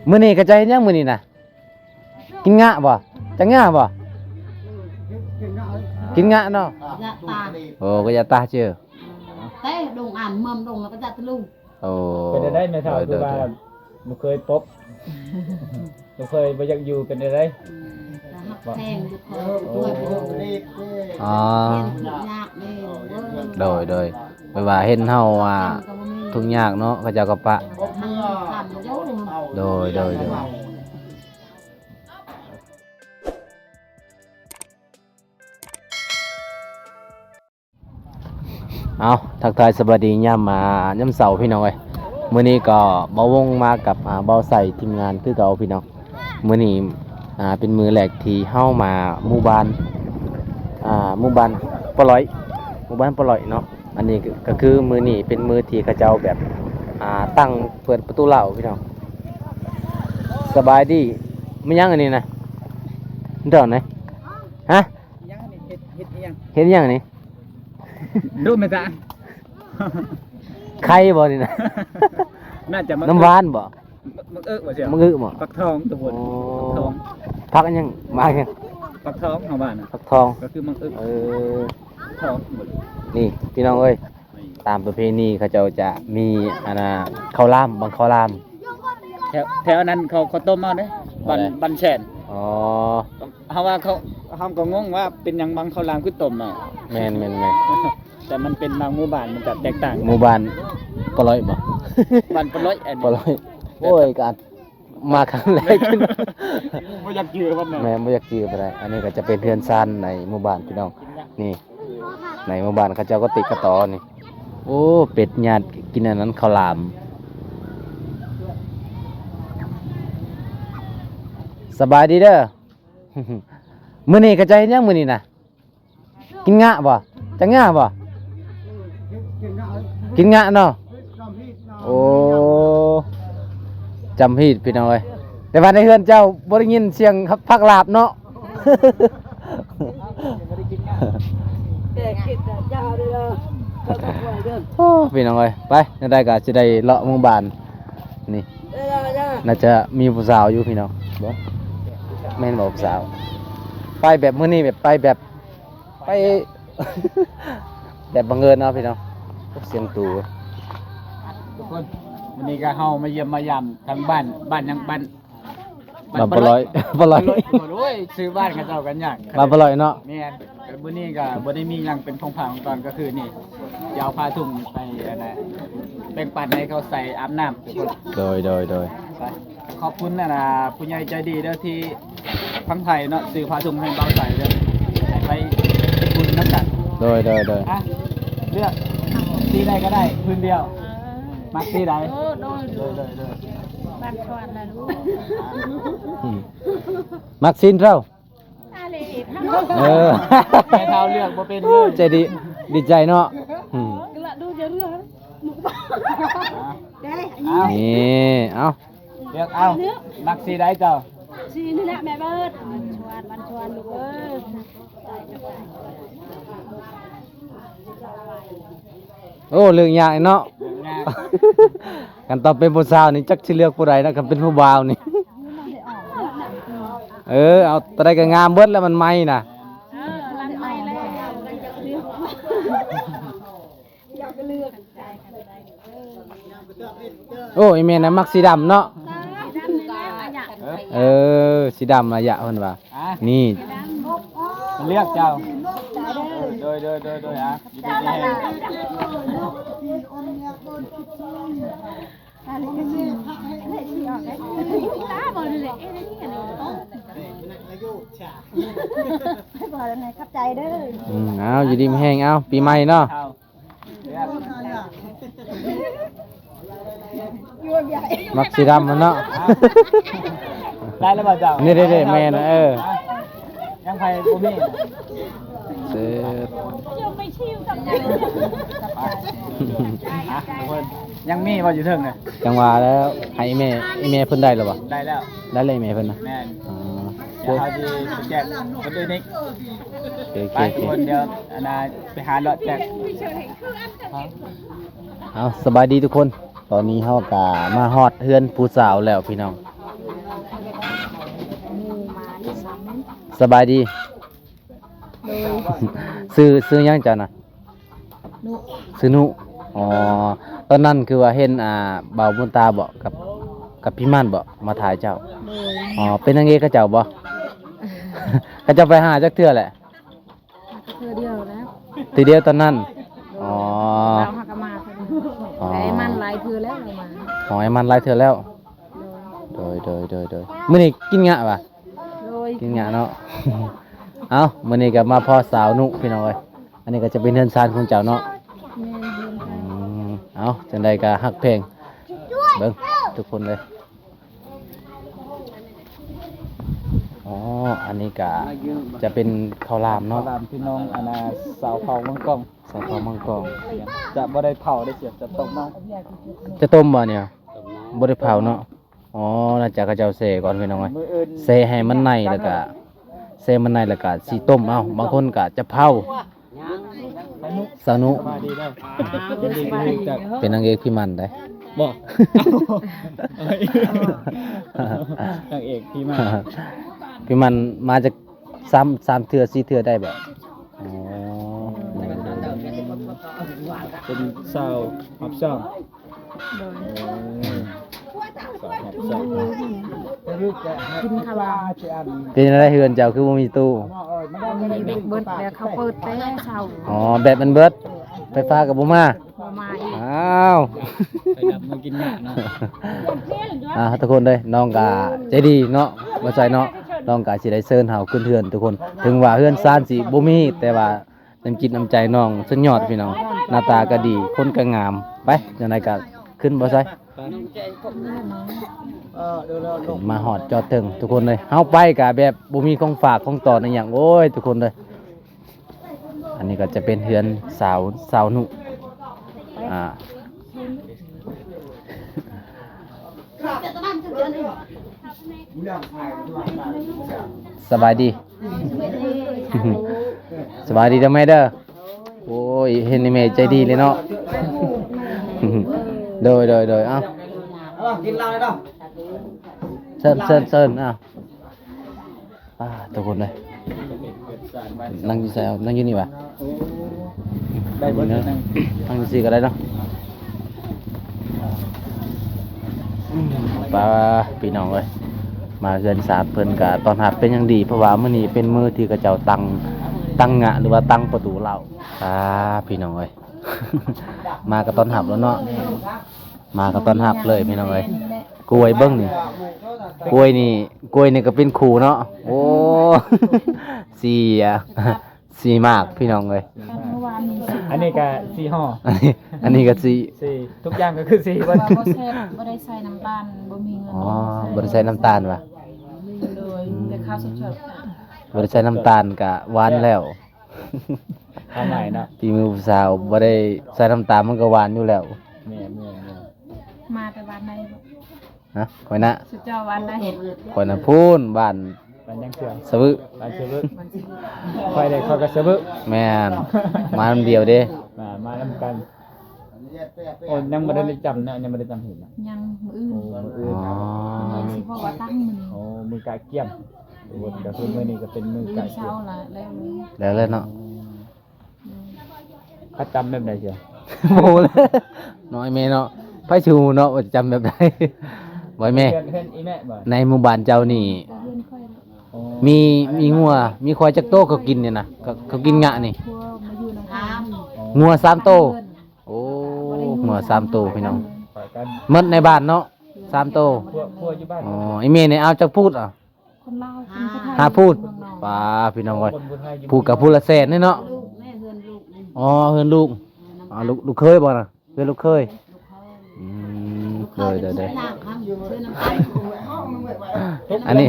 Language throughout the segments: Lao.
ມື້ນີ້ຂະເຈົ້າເຮັດຫຍັງມື້ນີ້ນະ? ກິນງະບໍ່? ຈັກງະບໍ່? ກິນງະເນາະ. ຢາກຕາຍ. ໂອ້ ກະຢາກຕາຍເຈີ. ແຕ່ດົງອັນເມືອມດົງແລ້ວກະຢາກຕະລຸງ. ໂອ້ ເປັນໄດ້ແມ່ເຖົ້າ ໂດຍ ຄືວ່າ ໂດຍ ບໍ່ເຄີຍພົບ ບໍ່ເຄີຍ ບໍ່ຢາກຢູ່ ເປັນໄດ້? ອືມ ຮັກແພງຢູ່ ເອີ ໂອ້ ທຸກຍາກເດ້. ໂດຍ ໂດຍ ແບບວ່າເຫັນເຮົາ ອ່າ ທຸກຍາກເນາະ ເຂົາເຈົ້າກະປະ. ໂດຍ ໂດຍ ໂດຍ. ເອົາ ທັກທາຍສະບາຍດີຍາມ ອ່າ ຍາມເຊົ້າພີ່ນ້ອງເອີຍ. ມື້ນີ້ກໍບ່າວວົງມາກັບ ອ່າ ບ່າວໄຊ ທີມງານຄືເກົ່າພີ່ນ້ອງ. ມື້ນີ້ ອ່າ ເປັນມື້ແລກທີ່ເຮົາມາໝູ່ບ້ານ ອ່າ ໝູ່ບ້ານປາຫຼອຍ ໝູ່ບ້ານປາຫຼອຍເນາະ. ອັນນີ້ກໍ ກໍຄືມື້ນີ້ເປັນມື້ທີ່ເຂົາເຈົ້າແບບ ອ່າ ຕັ້ງເປີດປະຕູເລົ້າພີ່ນ້ອງ. ສະບາຍດີ. ແມ່ນຫຍັງອັນນີ້ນະ? ດອກນະ? ຮະ? ຫຍັງອັນນີ້? ເຮັດ ເຮັດອີ່ຫຍັງ? ເຮັດອີ່ຫຍັງນີ້? ດູແມ່ນຕາ ໄຂ່ບໍ່ນີ້ນະ? ໜ້າຈະໝາກ ນ້ຳຫວານບໍ່? ໝາກ ໝາກເອິກບໍ່ເຊື່ອ? ໝາກເອິກບໍ່? ຟັກທອງທຸກຄົນ. ອໍ ຟັກທອງ. ຜັກອີ່ຫຍັງ? ໝາກຫຍັງ? ຟັກທອງເຮົາວ່ານະ. ຟັກທອງ ກໍຄືໝາກເອິກ. ເອີ ທອງ. ນີ້ພີ່ນ້ອງເອີຍ ນີ້ ຕາມປະເພນີເຂົາເຈົ້າຈະມີ ອັນນ່າ ເຂົ້າຫຼາມ ບັງເຂົ້າຫຼາມ. ແຖວ ແຖວນັ້ນເຂົາ ເຂົາຕົ້ມເອົາເດ້ ບ້ານ ແຖວໃດ? ບ້ານແຊນ. ອໍ ເຮົາວ່າເຂົາ ເຮົາກໍງົງວ່າເປັນຫຍັງບັງເຂົ້າຫຼາມຄືຕົ້ມເອົາ. ແມ່ນໆໆ. ແຕ່ມັນເປັນບາງໝູ່ບ້ານ ມັນຈະແຕກຕ່າງ. ໝູ່ບ້ານປາຫຼອຍບໍ່? ບ້ານປາຫຼອຍ ອັນນີ້ ປາຫຼອຍ. ໂອ້ຍ ກະມາຄັ້ງແລກ ບໍ່ຢາກຈື່ປານໃດ. ແມ່ນ ບໍ່ຢາກຈື່ປານໃດ. ອັນນີ້ກໍຈະເປັນເຮືອນຊານໃນໝູ່ບ້ານພີ່ນ້ອງ. ນີ້ ໃນໝູ່ບ້ານເຂົາເຈົ້າກໍຕິກະຕໍນີ້. ໂອ້ ເປັດຍາດກິນອັນນັ້ນ ເຂົ້າຫຼາມ. ສະບາຍດີເດີ. ມື້ນີ້ເຂົາເຈົ້າເຮັດຫຍັງມື້ນີ້ນະ? ກິນງະບໍ່? ຈັກງະບໍ່? ກິນງະເນາະ. ໂອ້ ຈຳຮີດພີ່ນ້ອງເອີຍ. ແຕ່ວ່າໃນເຮືອນເຈົ້າບໍ່ໄດ້ຍິນສຽງຜັກລາບເນາະ. ໂອ້ ພີ່ນ້ອງເອີຍ ໄປ ແນວໃດກໍຊິໄດ້ເລາະໝູ່ບ້ານນີ້. ໜ້າຈະມີຜູ້ສາວຢູ່ພີ່ນ້ອງ. ບໍ່ ແມ່ນບໍ່ຜູ້ສາວ? ໄປແບບມື້ນີ້ ແບບໄປແບບ ໄປແບບບັງເອີນເນາະພີ່ນ້ອງ. ສຽງຕູ ທຸກຄົນ ມື້ນີ້ກໍເຮົາມາຢ້ຽມມາຢາມທາງບ້ານ ບ້ານຫຍັງ? ບ້ານ ບ້ານປາຫຼອຍ ປາຫຼອຍ. ໂອ້ຍ ຊື່ບ້ານເຂົາເຈົ້າກໍຍາກ. ບ້ານປາຫຼອຍເນາະ. ແມ່ນ. ມື້ນີ້ກໍບໍ່ໄດ້ມີຫຍັງເປັນຂອງຝາກຂອງຕ້ອນ ກໍຄືນີ້ ຈະເອົາຜ້າຖົງໄປ ອັນນ່າ ແບ່ງປັນໃຫ້ເຂົາໃສ່ອາບນ້ຳທຸກຄົນ. ໂດຍ ໂດຍ ໂດຍ. ໄປ ຂອບຄຸນ ອັນນ່າ ຜູ້ໃຫຍ່ໃຈດີເດີ ທີ່ຝັ່ງໄທເນາະ ຊື້ຜ້າຖົງໃຫ້ບ່າວໄຊເດີ ໃຫ້ໄປເຮັດບຸນນຳກັນ. ໂດຍ ໂດຍ ໂດຍ. ອ່ະ ເລືອກສີໃດກໍໄດ້ ພື້ນດຽວ. ເອີ ມັກສີໃດ? ໂດຍ ໂດຍ ໂດຍ ໂດຍ. ບ້ານສວນນະລູກ. ອືມ ມັກສີເທົາ. ເອີ ແມ່ເຖົ້າເລືອກບໍ່ເປັນເລີຍ. ໃຈດີ ດີໃຈເນາະ. ອືມ ເອົາ ນີ້ ເອົາ ເລືອກເອົາ. ມັກສີໃດເຈົ້າ? ສີນີ້ແຫຼະແມ່ເບີດ. ບ້ານສວນ ບ້ານສວນລູກເອີຍ. ໂອ້ ເລືອກຍາກເນາະ. ເລືອກຍາກ. ຄັນຕອນເປັນຜູ້ສາວນີ້ ຈັກຊິເລືອກຜູ້ໃດນະ ຄັນເປັນຜູ້ບ່າວນີ້. ເອີ ເອົາຕົວໃດກໍງາມເບິດແລ້ວ ມັນໃໝ່ນະ. ເອີ ລັນໃໝ່ແລ້ວ ຢາກເລືອກ ຢາກເລືອກ. ໂອ້ ອີ່ແມ່ນະມັກສີດຳເນາະ. ເອີ ສີດຳອາຍະເພິ່ນວ່າ. ອ່ະ ນີ້ ເລືອກເຈົ້າ. ໂດຍ ໂດຍ ໂດຍ ໂດຍ. ອ່ະ ຢູ່ດີມີແຮງ. ຂອບໃຈເດີ. ອືມ ເອົາ ຢູ່ດີມີແຮງ. ເອົາ ປີໃໝ່ເນາະ. ມັກສີດຳຫັ້ນເນາະ. ໄດ້ແລ້ວບໍ່ເຈົ້າ? ນີ້ເດ້ໆ ແມ່ນ ເອີ ຍັງໃຜບໍ່ມີ. ເອີ ຍັງມີບໍ່ຢູ່ເທິງນະ? ຈັ່ງວ່າແລ້ວ ໃຫ້ອີ່ແມ່ ອີ່ແມ່ເພິ່ນໄດ້ແລ້ວບໍ່? ໄດ້ແລ້ວ. ໄດ້ແລ້ວອີ່ແມ່ເພິ່ນນະ? ແມ່ນ. ອໍ ດຽວເຮົາຊິໄປແຈກຄົນອື່ນອີກ. ໂອເຄ ໂອເຄ ທຸກຄົນ ດຽວອັນນ່າ ໄປຫາເລາະແຈກ. ເອົາ ສະບາຍດີທຸກຄົນ. ຕອນນີ້ເຮົາກະມາຮອດເຮືອນຜູ້ສາວແລ້ວພີ່ນ້ອງ. ສະບາຍດີ. ໂດຍ. ຊື່ ຊື່ຫຍັງເຈົ້ານະ? ນຸ. ຊື່ນຸ. ອໍ ຕອນນັ້ນຄືວ່າເຫັນ ອ່າ ບ່າວບຸນຕາເບາະ ກັບ ກັບພີ່ໝັ້ນເບາະ ມາຖ່າຍເຈົ້າ? ໂດຍ. ອໍ ເປັນນາງເອກເຂົາເຈົ້າບໍ່? ເຂົາເຈົ້າໄປຫາຈັກເທື່ອແຫຼະ? ເທື່ອດຽວແລ້ວ. ເທື່ອດຽວຕອນນັ້ນ? ໂດຍ. ອໍ ລາວຫາກະມາເທື່ອດຽວ. ອໍ ແຕ່ອ້າຍໝັ້ນຫຼາຍເທື່ອແລ້ວ ລາວມາ. ອໍ ອ້າຍໝັ້ນຫຼາຍເທື່ອແລ້ວ. ໂດຍ ໂດຍ ໂດຍ ໂດຍ. ມື້ນີ້ກິນງະຫວາ? ໂດຍ. ກິນງະເນາະ. ເອົ້າ ມື້ນີ້ກໍມາພໍ້ສາວນຸພີ່ນ້ອງເອີຍ. ອັນນີ້ກໍຈະເປັນເຮືອນຊານຂອງເຈົ້າເນາະ? ແມ່ນ. ອືມ ເອົ້າ ຈັ່ງໃດກໍຮັກແພງ ເບິ່ງທຸກຄົນເລີຍ. ອໍ ອັນນີ້ກະຈະເປັນເຂົ້າຫຼາມເນາະ? ເຂົ້າຫຼາມພີ່ນ້ອງ ອັນນ່າ ຊາວເຜົ່າມັງກອງ. ຊາວເຜົ່າມັງກອງ. ຈະບໍ່ໄດ້ເຜົາເດ້ ຈະຕົ້ມເອົາ. ຈະຕົ້ມບໍ່ນີ້? ບໍ່ໄດ້ເຜົາເນາະ? ອໍ ໜ້າຈະເຂົາເຈົ້າແຊ່ກ່ອນພີ່ນ້ອງເອີຍ. ແຊ່ໃຫ້ມັນໄນ ແລ້ວກະແຊ່ມັນໄນ ແລ້ວກະຊິຕົ້ມເອົາ. ບາງຄົນກະຈະເຜົາ. ສາວນຸ ສະບາຍດີເດີ. ເປັນນາງເອກພີ່ໝັ້ນໄດ໋. ບໍ່ ນາງເອກພີ່ໝັ້ນ. ພີ່ໝັ້ນມາຈາກສາມ ສາມເທື່ອສີ່ເທື່ອໄດ້ບໍ່? ອໍ ເປັນສາວຮັບຊ່ອງ. ໂດຍ. ເອີ ສາວຮັບຊ່ອງ. ກິນເຂົ້າຫຼາມ. ເປັນຈັ່ງໃດເຮືອນເຈົ້າຄືບໍ່ມີຕູ້? ມີເດັກເບິດແລ້ວ ເຂົາເປີດແຕ່ເຊົ້າ. ອໍ ແບດມັນເບິດ ໄຟຟ້າກໍບໍ່ມາ. ບໍ່ມາອີກ. ອ້າວ ໄປດັບມື້ກິນຍາກເນາະ. ອ່າ ທຸກຄົນເດີ ນ້ອງກໍໃຈດີເນາະ ບໍ່ໃສ່ເນາະ. ນ້ອງກໍຊິໄດ້ເຊີນເຮົາຂຶ້ນເຮືອນທຸກຄົນ. ເຖິງວ່າເຮືອນຊານຊິບໍ່ມີ ແຕ່ວ່າ ນ້ຳຈິດນ້ຳໃຈນ້ອງສຸດຍອດພີ່ນ້ອງ. ໜ້າຕາກໍດີ ຄົນກໍງາມ. ໄປ ຈັ່ງໃດກໍຂຶ້ນບໍ່ໃສ່. ມາຮອດຈອດເຖິງທຸກຄົນເລີຍ. ເຮົາໄປກໍແບບບໍ່ມີຂອງຝາກຂອງຕ້ອນອີ່ຫຍັງ. ໂອ້ຍ ທຸກຄົນເລີຍ. ອັນນີ້ກໍຈະເປັນເຮືອນສາວ ສາວນຸ. ອ່າ ສະບາຍດີ. ສະບາຍດີເດີແມ່ເດີ. ໂອ້ຍ ເຫັນແມ່ໃຈດີເລີຍເນາະ. ໂດຍ ໂດຍ ໂດຍ. ເອົ້າ ກິນເຫຼົ້າເດີ. ເຊີນ ເຊີນ ເຊີນ. ເອົ້າ ອ່າ ທຸກຄົນເລີຍ. ນັ່ງຢູ່ໃສ? ເອົາ ນັ່ງຢູ່ນີ້ຫວາ? ໄດ້ເບິດ. ນັ່ງ ນັ່ງຢູ່ຊີ້ກໍໄດ້ເນາະ. ອືມ ປ້າ ພີ່ນ້ອງເອີຍ ມາເຮືອນຊານເພິ່ນກໍຕ້ອນຮັບເປັນຢ່າງດີ ເພາະວ່າມື້ນີ້ເປັນມື້ທີ່ເຂົາເຈົ້າຕັ້ງ ຕັ້ງງະ ຫຼືວ່າຕັ້ງປະຕູເລົ້າ. ປ້າ ພີ່ນ້ອງເອີຍ ມາກໍຕ້ອນຮັບແລ້ວເນາະ. ມາກໍຕ້ອນຮັບເລີຍພີ່ນ້ອງເອີຍ. ກ້ວຍເບິ່ງນີ້ ກ້ວຍນີ້ ກ້ວຍນີ້ກໍເປັນຄູ່ເນາະ. ໂອ້ ສີ່ ອ່ະ ສີ່ໝາກພີ່ນ້ອງເອີຍ. ອັນນີ້ກໍສີ່ຫໍ່ ອັນນີ້ ອັນນີ້ກໍສີ່ ສີ່ ທຸກຢ່າງກໍຄືສີ່ເບິດ. ບໍ່ແຊບ ບໍ່ໄດ້ໃສ່ນ້ຳຕານ ບໍ່ມີເງິນ. ອໍ ບໍ່ໄດ້ໃສ່ນ້ຳຕານຫວາ? ໂດຍ ແຕ່ຂາວສົດໆ. ບໍ່ໄດ້ໃສ່ນ້ຳຕານກໍຫວານແລ້ວ. ທຳໄມເນາະ ຝີມືຜູ້ສາວ ບໍ່ໄດ້ໃສ່ນ້ຳຕານມັນກໍຫວານຢູ່ແລ້ວ. ແມ່ນໆໆ. ມາແຕ່ບ້ານໃດ? ຮະ? ຂ້ອຍນະ ສຸເຈົ້າບ້ານໃດ? ຂ້ອຍນະພຸ້ນ ບ້ານ ບ້ານຫຍັງເທື່ອ? ສະວຶ. ບ້ານສະວຶ. ຂ້ອຍເດ້ ຂ້ອຍກໍສະວຶ. ແມ່ນ ມານຳດຽວເດ້. ມາ ມານຳກັນ. ໂອ້ ຍັງບໍ່ໄດ້ຈຳເນາະ ຍັງບໍ່ໄດ້ຈຳເຫັນເນາະ. ຍັງ ມື້ອື່ນ. ໂອ້ ມື້ອື່ນ. ອໍ ມື້ອື່ນຊິພໍວ່າຕັ້ງມື້ນີ້. ໂອ້ ມື້ກະກຽມ. ກໍຄືມື້ນີ້ກໍເປັນມື້ກະກຽມ. ມື້ເຊົ້າລະແລ້ວ. ແລ້ວແລ້ວເນາະ. ອືມ ເຂົາຈຳແບບໃດເຊຍ? ໂອ້ ນ້ອຍແມ່ເນາະ ໃຜຊິຮູ້ເນາະວ່າຈຳແບບໃດ. ບໍ່ແມ່ ເຮືອນ ເຮືອນອີແມ່ບໍ່? ໃນໝູ່ບ້ານເຈົ້ານີ້ ກໍເຮືອນຂ້ອຍ. ອໍ ມີ ມີງົວ ມີຄວາຍຈັກໂຕເຂົາກິນນີ້ນະ? ເຂົາ ເຂົາກິນງະນີ້. ງົວມາຢູ່ນຳກັນ. ອໍ ງົວສາມໂຕ. ໂອ້ ງົວສາມໂຕພີ່ນ້ອງ. ໝົດໃນບ້ານເນາະ ສາມໂຕ. ຄົວ ຄົວຢູ່ບ້ານ. ອໍ ອີແມ່ນີ້ເອົາຈັກພູດ? ອ່າ ຄົນລາວເປັນຜູ້ໄທ ຫ້າພູດ. ເມືອງນອງ ປ້າ ພີ່ນ້ອງເອີຍ ພູດກັບພູດລະແສນເດ້ເນາະ. ລູກແມ່ ເຮືອນລູກ. ອໍ ເຮືອນລູກ. ເອີ ນ້ຳຕານ. ອໍ ລູກ ລູກເຂີຍບໍ່ນະ? ເຮືອນລູກເຂີຍ. ອືມ ໂດຍ ໂດຍ ໂດຍ. ອັນນີ້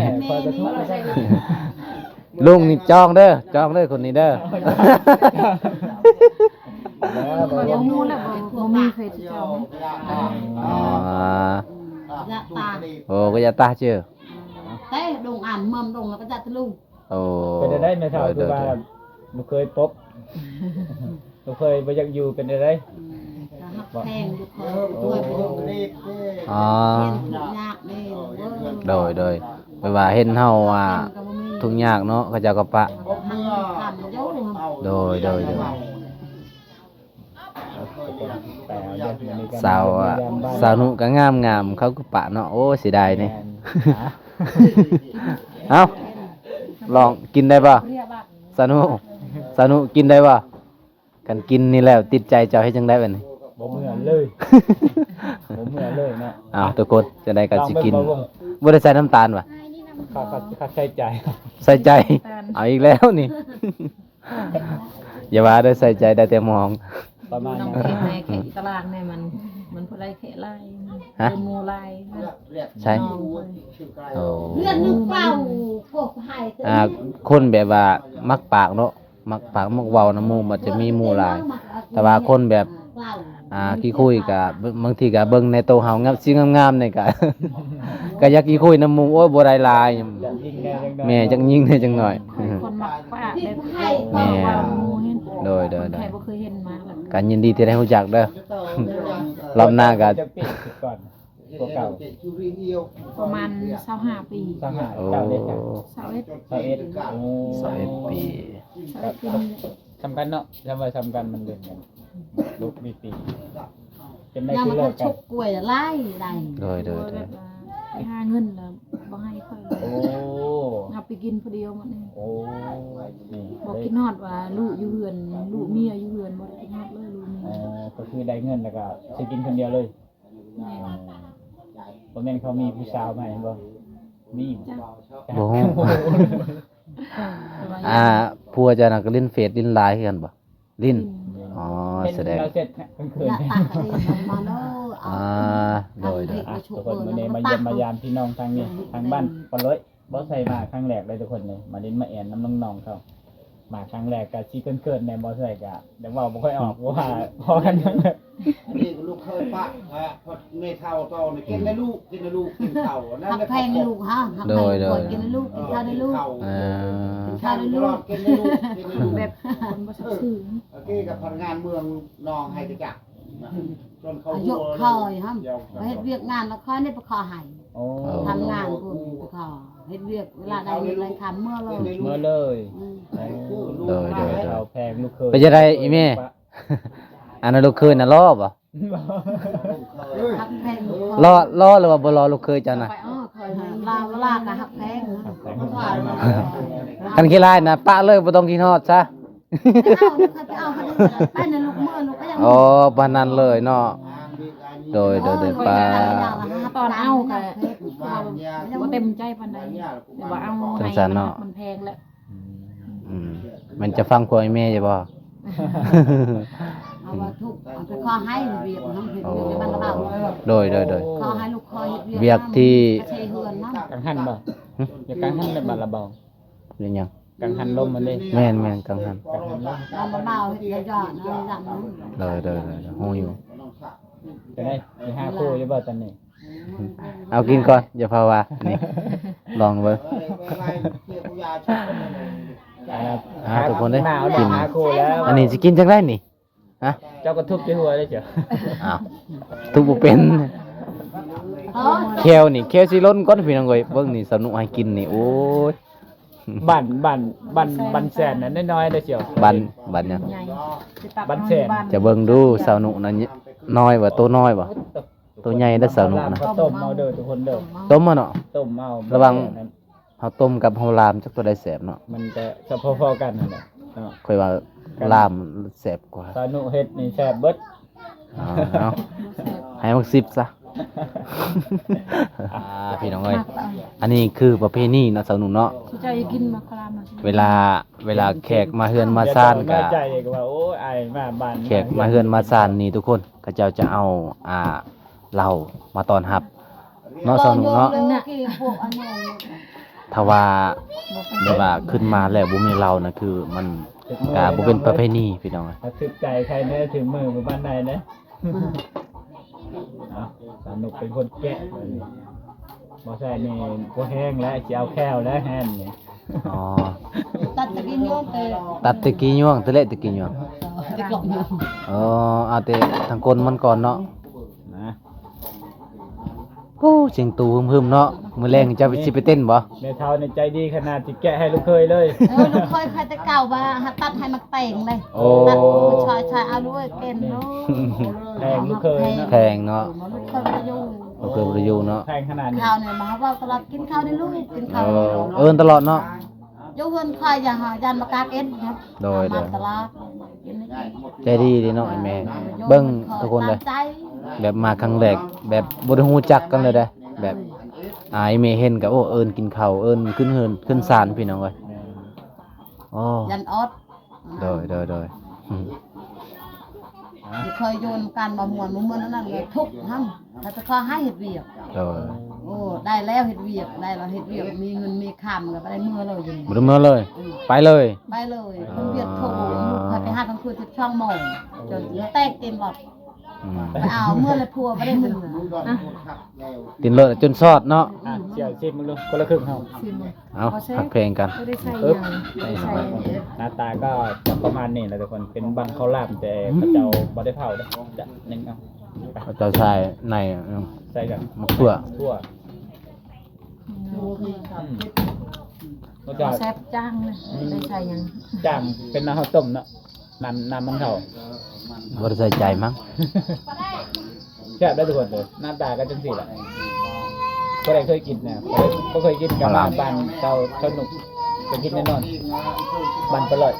ລຸງນີ້ຈອງເດີ ຈອງເດີ ຄົນນີ້ເດີ. ບໍ່ຮູ້ແຫຼະ ບໍ່ ບໍ່ມີເຟສເຈົ້າ. ອໍ ໂອ້ ກໍຢ່າຕາເຈີ. ແຕ່ດົງອັນເມືອມດົງແລ້ວກໍຈະຕະລຸງ. ໂອ້ ເປັນໄດ້ໄດ໋ແມ່ເຖົ້າ? ໂດຍ ຄືວ່າ ໂດຍ ໂດຍ ບໍ່ເຄີຍປົບ ບໍ່ເຄີຍ ບໍ່ຢາກຢູ່ ເປັນໄດ້ໄດ໋? ອືມ ກໍຮັກແພງຢູ່ ຄອຍຊ່ວຍບໍ່ໄດ້. ອໍ ຍາກເດ້. ໂດຍ ໂດຍ ແບບວ່າເຫັນເຮົາວ່າ ເປັນກໍບໍ່ມີ ທຸກຍາກເນາະ ເຂົາເຈົ້າກໍປະ. ໂດຍ ໂດຍ ໂດຍ. ສາວ ສາວນຸກໍງາມໆ ເຂົາກໍປະເນາະ. ໂອ້ ເສຍດາຍນີ້. ແມ່ນ. ເອົ້າ ລອງກິນໄດ້ບໍ່ ສາວນຸ? ສາວນຸກິນໄດ້ບໍ່? ຄັນກິນນີ້ແລ້ວຕິດໃຈ ເຈົ້າເຮັດຈັ່ງໃດບັດນີ້? ບໍ່ເມື່ອເລີຍ ບໍ່ເມື່ອເລີຍເນາະ. ອ້າວ ທຸກຄົນ ຈັ່ງໃດກໍຊິກິນ. ລອງເບິ່ງ ບໍ່ໄດ້ໃສ່ນ້ຳຕານຫວາ? ເຂົາ ເຂົາ ເຂົາໃສ່ໃຈ ໃສ່ໃຈ. ເອົາອີກແລ້ວນີ້. ຢ່າວ່າເດີ ໃສ່ໃຈໄດ້ແຕ່ມອງ ປະມານນັ້ນ. ແຂກຕະຫຼາດນີ້ມັນ ມັນຜູ້ໃດແຂກຫຼາຍ ຮະ? ເປັນໝູ່ຫຼາຍ. ໃຊ່. ໂອ້ ເຮືອນໜຶ່ງເປົ່າ ພວກໃຫ້ ອ່າ ຄົນແບບວ່າມັກປາກເນາະ ມັກປາກມັກເວົ້ານຳໝູ່ ມັນຈະມີໝູ່ຫຼາຍ. ແຕ່ວ່າຄົນແບບ ອ່າ ຂີ້ຄຸຍກະ ບ- ບາງທີກະເບິ່ງໃນໂຕເຮົາງາມ ສິ່ງງາມໆນີ້ກະ ກະຢາກຂີ້ຄຸຍນຳໝູ່. ໂອ້ຍ ບໍ່ໄດ້ຫຼາຍ. ຢາກຍິງແດ່ຈັກໜ່ອຍ. ແມ່ ຢາກຍິງແດ່ຈັກໜ່ອຍ. ຄົນມັກປາກແບບ ແມ່ ເວົ້ານຳໝູ່ເຫັນ. ໂດຍ ໂດຍ ໂດຍ. ໃຜບໍ່ເຄີຍເຫັນມາແລ້ວ ກະຍິນດີທີ່ໄດ້ຮູ້ຈັກເດີ. ລອບໜ້າກະ ຈັກປີກ່ອນ? ກວ່າເກົ່າ ປະມານຊາວຫ້າປີ. ຊາວຫ້າ. ໂອ້ ເຈົ້າເດ້? ຊາວເອັດ. ຊາວເອັດ. ໂອ້ ຊາວເອັດປີ. ຊາວເອັດປີ. ສ່ຳກັນເນາະ ຈຳວ່າສ່ຳກັນ ມັນເດືອນກັນ ລູກມີປີ ເປັນໄດ້ ຍາມ ຄື ມັນ ເລີກກັນ ຊຸກກ້ວຍຫຼາຍ ຫຼາຍ. ໂດຍ ໂດຍ ໂດຍ. ແບບວ່າໄປຫາເງິນແລ້ວບໍ່ໃຫ້ຂ້ອຍເລີຍ. ໂອ້ ເອົາໄປກິນຜູ້ດຽວໝົດນີ້. ໂອ້ ນີ້ ບໍ່ຄິດຮອດວ່າລູກຢູ່ເຮືອນ ລູກເມຍຢູ່ເຮືອນ ບໍ່ໄດ້ຄິດຮອດເລີຍລູກເມຍ. ເອີ ກໍຄືໄດ້ເງິນແລ້ວກໍຊິກິນຄົນດຽວເລີຍ. ແມ່ນ. ອໍ ບໍ່ແມ່ນເຂົາມີຜູ້ສາວໃໝ່ບໍ່? ມີ. ບໍ່ຮູ້. ອ່າ ຜົວເຈົ້ານະກໍຫຼິ້ນເຟສຫຼິ້ນລາຍຄືກັນບໍ່? ຫຼິ້ນ. ອໍ ສະແດງ ເຫັນລາວເຊັດກາງຄືນ. ອ່າ ໂດຍ ໂດຍ. ອ່ະ ທຸກຄົນ ມື້ນີ້ມາຢ້ຽມມາຢາມພີ່ນ້ອງທາງນີ້ ທາງບ້ານປະໂລຍ. ບໍ່ໃສ່ມາຄັ້ງແລກເລີຍທຸກຄົນເລີຍ ມາຫຼິ້ນມາແອ່ນນຳນ້ອງໆເຂົາ. ມາຄັ້ງແລກກະຊິເຂີນໆແດ່ ບໍ່ໃສ່ກະ ແຕ່ເວົ້າບໍ່ຄ່ອຍອອກ ເພາະວ່າພໍກັນ. ອັນນີ້ກໍລູກເຂີຍປະ ເອີ ເມເຖົ້າໂຕນີ້ ກິນແດ່ລູກ ກິນແດ່ລູກ ກິນເຂົ້າ. ຫັ້ນແຫຼະ ຮັກແພງລູກເຮົາ ຮັກແພງ. ໂດຍ ໂດຍ. ກິນແດ່ລູກ ກິນເຂົ້າແດ່ລູກ. ເອີ ກິນເຂົ້າແດ່ລູກ ກິນແດ່ລູກ ກິນແດ່ລູກ. ແບບຄົນບໍ່ສັກຊື່. ໂອເຄ ກັບພະນັກງານເມືອງໜອງໄຮກະຈັກ ອາຍຸຂ້ອຍຫັ້ນ ໄປເຮັດວຽກງານແລ້ວຂ້ອຍນີ້ໄປຂໍໃຫ້. ໂອ້ ທຳງານພຸ້ນ ໄປຂໍເຮັດວຽກ ເວລາໄດ້ເງິນໄດ້ຄຳເມືອເລີຍ ເມືອເລີຍ. ອືມ ໂດຍ ໂດຍ ໂດຍ. ເອົາແພງລູກເຂີຍ ເປັນຈັ່ງໃດອີ່ແມ່? ອັນນັ້ນລູກເຂີຍນະຫຼໍ່ບໍ່? ຮັກແພງລູກເຂີຍ. ຫຼໍ່ ຫຼໍ່ຫຼືວ່າບໍ່ຫຼໍ່ລູກເຂີຍເຈົ້ານະ? ໄປ ເອີ ຂ້ອຍ ລາວ ລາວກໍຮັກແພງ. ຄັນຂີ້ຮ້າຍນະ ປະເລີຍ ບໍ່ຕ້ອງຄິດຮອດຊະ. ໄປເອົາ ໄປເອົາ ໄປນະລູກ ເມືອລູກກໍຍັງ. ອໍ ປານນັ້ນເລີຍເນາະ. ໂດຍ ໂດຍ ໂດຍ. ປາ ຕອນເອົາກໍບໍ່ເຕັມໃຈປານໃດ ແຕ່ວ່າເອົາໃຫ້ ຈັ່ງຊັ້ນເນາະ ມັນແພງແລ້ວ. ອືມ ມັນຈະຟັງພວກແມ່ຢູ່ບໍ່? ເອົາວ່າທຸກ ເອົາໄປຂໍໃຫ້ວຽກນຳເຮັດວຽກໃນບ້ານລະເບົາ. ໂດຍ ໂດຍ ໂດຍ. ຂໍໃຫ້ລູກຂໍເຮັດວຽກ ວຽກທີ່ ໃສ່ເຮືອນນຳ. ກັງຫັນບໍ່? ຫຶ? ຢາກກັງຫັນໃນບ້ານລະເບົາ. ເປັນຫຍັງ? ກັງຫັນລົມມັນເດ້. ແມ່ນໆ ກັງຫັນ ກັງຫັນລົມ. ລະເບົາເຮັດຢາກໆນະ. ໂດຍ ໂດຍ ໂດຍ ຮູ້ຢູ່. ຈະໄດ້ຊິຫາຄູ່ຢູ່ບໍ່ຕອນນີ້? ເອົາກິນກ່ອນ ຢ່າພາວ່ານີ້ ລອງເບິ່ງ. ອ່າ ອ່າ ທຸກຄົນເດ້ ກິນ. ອັນນີ້ຊິກິນຈັ່ງໃດນີ້? ຮະ? ເຈົ້າກໍທຸບທີ່ຫົວເດ້ເຈົ້າ. ອ້າວ ທຸບບໍ່ເປັນ. ແຂ້ວນີ້ ແຂ້ວຊິຫຼົ່ນກ່ອນພີ່ນ້ອງເອີຍ. ເບິ່ງນີ້ ສາວນຸໃຫ້ກິນນີ້ ໂອ້ຍ. ບ້ານ ບ້ານ ບ້ານ ບ້ານແສນນັ້ນນ້ອຍໆເດ້ເຈົ້າ. ບ້ານ ບ້ານຫຍັງ? ບ້ານແສນ. ຈະເບິ່ງດູ ສາວນຸນັ້ນນ້ອຍບໍ່ ໂຕນ້ອຍບໍ່? ໂຕໃຫຍ່ເດ້ສາວນຸນະ. ຕົ້ມເອົາເດີທຸກຄົນເດີ. ຕົ້ມເອົາເນາະ. ຕົ້ມເອົາ. ລະຫວ່າງເຮົາຕົ້ມກັບເຮົາລາມ ຈັກໂຕໃດແຊບເນາະ. ມັນກະພໍໆກັນຫັ້ນແຫຼະເນາະ. ຂ້ອຍວ່າລາມແຊບກວ່າ. ສາວນຸເຮັດນີ້ແຊບເບິດ. ເອົາ ເອົາ ໃຫ້ມັກສິບຊະ. ອ່າ ພີ່ນ້ອງເອີຍ ອັນນີ້ຄືປະເພນີເນາະ ສາວນຸເນາະ. ເວລາ ເວລາແຂກມາເຮືອນມາຊານກະ ໃຈກໍວ່າ ໂອ້ຍ ອ້າຍມາບ້ານ ແຂກມາເຮືອນມາຊານນີ້ ທຸກຄົນ ເຂົາເຈົ້າຈະເອົາ ອ່າ ເຫຼົ້າມາຕ້ອນຮັບເນາະ ສາວນຸເນາະ. ຖ້າວ່າແບບວ່າຂຶ້ນມາແລ້ວບໍ່ມີເຫຼົ້ານະ ຄືມັນກະບໍ່ເປັນປະເພນີ ພີ່ນ້ອງ. ຖືກໃຈໃຜແດ່ ຖືກມືປະມານໃດເດ້. ເອົາ ສາວນຸເປັນຄົນແກະ. ບໍ່ໃຊ່ນີ້ບໍ່ແຮງແລ້ວ ຊິເອົາແຂ້ວແລ້ວແຮງນີ້. ອໍ ຕັດຕະກີ່ຍວງ ແຕ່ຕັດຕະກີ່ຍວງ ແຕ່ເລະຕະກີ່ຍວງ ແຕ່ກອງ. ອໍ ເອົາແຕ່ທາງກົ້ນມັນກ່ອນເນາະ. ນະ ໂອ້ ສຽງຕູຫຶມໆເນາະ. ມື້ແລງເຈົ້າຊິໄປເຕັ້ນບໍ່? ແມ່ເຖົ້ານີ້ໃຈດີຂະໜາດ ຊິແກະໃຫ້ລູກເຂີຍເລີຍ. ເອີ ລູກເຂີຍຂ້ອຍແຕ່ເກົ່າວ່າຫາຕັດໃຫ້ມັກແຕງເດ້. ໂອ້ ຕັດ ເອີ ຊ່ອຍໆ ເອົາລູກເຂີຍເຕັ້ນເນາະ. ແພງລູກເຂີຍເນາະ ແພງເນາະ. ເອີ ມາລູກເຂີຍບໍ່ໄດ້ຢູ່ ລູກເຂີຍບໍ່ໄດ້ຢູ່ເນາະ. ແພງຂະໜາດນີ້ ເຮົານີ້ມາເວົ້າຕະຫຼອດ ກິນເຂົ້າເດ້ລູກ ກິນເຂົ້າເນາະ. ເອີ ເອີ້ນຕະຫຼອດເນາະ. ຢູ່ເຮືອນຂ້ອຍ ຢ້ານ ຢ້ານບໍ່ກ້າກິນ. ໂດຍໆ ຕະຫຼອດ ໃຈດີເດເນາະ ແມ່. ເບິ່ງທຸກຄົນເລີຍ ແບບມາຄັ້ງແລກ ແບບບໍ່ໄດ້ຮູ້ຈັກກັນເລີຍເດ້. ແບບອ້າຍແມ່ເຫັນກໍ ໂອ້ ເອີ້ນກິນເຂົ້າ ເອີ້ນຂຶ້ນເຮືອນຂຶ້ນຊານ ພີ່ນ້ອງເອີຍ. ໂອ້ ຢ້ານອອດ. ໂດຍໆໆ ອືມ ບໍ່ເຄີຍຢູ່ນຳກັນ ບໍ່ມ່ວນ ບໍ່ມ່ວນອັນນັ້ນ ທຸກນຳ. ແຕ່ຂໍໃຫ້ເຮັດວຽກ. ໂດຍ ໂອ້ ໄດ້ແລ້ວເຮັດວຽກ ໄດ້ແລ້ວເຮັດວຽກ ມີເງິນມີຄຳ ກໍບໍ່ໄດ້ເມືອເລີຍ. ບໍ່ໄດ້ເມືອເລີຍ. ອືມ ໄປເລີຍ ໄປເລີຍ. ເອີ ເພິ່ນວຽກໂທ ລູກຂ້ອຍໄປຫາກາງຄືນສິບສອງໂມງ ຈົນແຕກຕີນຫຼອດ. ອືມ ໄປເອົາເມືອແລ້ວ ຜົວບໍ່ໄດ້ເມືອ. ຕີນເລີດຈົນຊອດເນາະ. ອ່ະ ຊິເອົາຊີມເບິ່ງດູ ຄົນລະເຄິ່ງເຮົາ ຊີມເບິ່ງ. ເອົາ ເອົາແຊບ ຮັກແພງກັນ. ບໍ່ໄດ້ໃສ່ຫຍັງ ບໍ່ໄດ້ໃສ່ຫຍັງ. ໜ້າຕາກໍຈະປະມານນີ້ແຫຼະທຸກຄົນ ເປັນບັ້ງເຂົ້າຫຼາມ ແຕ່ເຂົາເຈົ້າບໍ່ໄດ້ເຜົາເດ້. ຈະໜຶ້ງເອົາ ເຂົາເຈົ້າໃສ່ໃນ ໃສ່ກັບໝາກຖົ່ວ ຖົ່ວ. ອືມ ອືມ ລົດຈາດແຊບຈ້າງນະ. ອືມ ບໍ່ໄດ້ໃສ່ຫຍັງ ຈ້າງ ເປັນນ້ຳເຂົ້າຕົ້ມເນາະ. ນ້ຳ ນ້ຳມັນເຂົ້າ ບໍ່ໄດ້ໃສ່ໃຈມັ້ງ. ແຊບເດີທຸກຄົນເດີ ໜ້າຕາກໍຈັ່ງຊີ້ແຫຼະ. ຜູ້ໃດເຄີຍກິນນະ ຜູ້ໃດບໍ່ເຄີຍກິນກໍມາບ້ານເຊົາ ເຊົາໜຸ່ມ ໄປກິນແນ່ນອນ. ບ້ານປາລ້ອຍ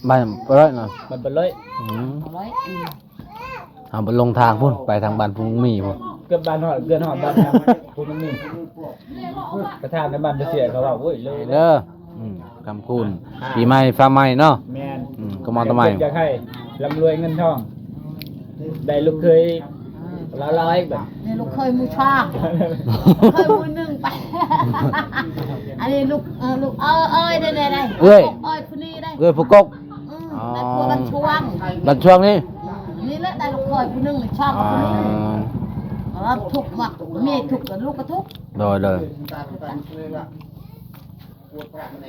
ບ້ານປາລ້ອຍນະ ບ້ານປາລ້ອຍ. ອືມ ປາລ້ອຍ ອືມ ເຮົາໄປລົງທາງພຸ້ນ ໄປທາງບ້ານພູມີພຸ້ນ ເກືອບບ້ານຮອດ ເກືອບຮອດບ້ານນະ ພູມີ. ໄປຖາມໃນບ້ານຕາເສຍ ເຂົາວ່າ ໂອ້ຍ ເລີຍເດີ. ອືມ ຄຳຄູນ ອ່າ ປີໃໝ່ຟ້າໃໝ່ເນາະ. ແມ່ນ ອືມ ກໍມາແຕ່ໃໝ່ ຢາກໃຫ້ລ່ຳລວຍເງິນທອງ ໄດ້ລູກເຂີຍລາວໆ ບັດນີ້ລູກເຂີຍໝູ່ຊາ ລູກເຂີຍໝູ່ໜຶ່ງໄປ. ອັນນີ້ລູກ ເອີ ລູກເອີຍ ເອີຍ ໄດ້ໆ ເອື້ອຍ ເອື້ອຍຜູ້ນີ້ໄດ້ ເອື້ອຍຜູ້ກົກ. ອືມ ອໍ ໄດ້ຜົວບ້ານຊ່ວງ ບ້ານຊ່ວງນີ້ ນີ້ແຫຼະ ໄດ້ລູກເຂີຍຜູ້ໜຶ່ງ ຊອບຜູ້ນີ້. ອໍ ເອີ ທຸກໝົດ ເມຍທຸກ ລູກກໍທຸກ. ໂດຍໆ ປວດພະໃນ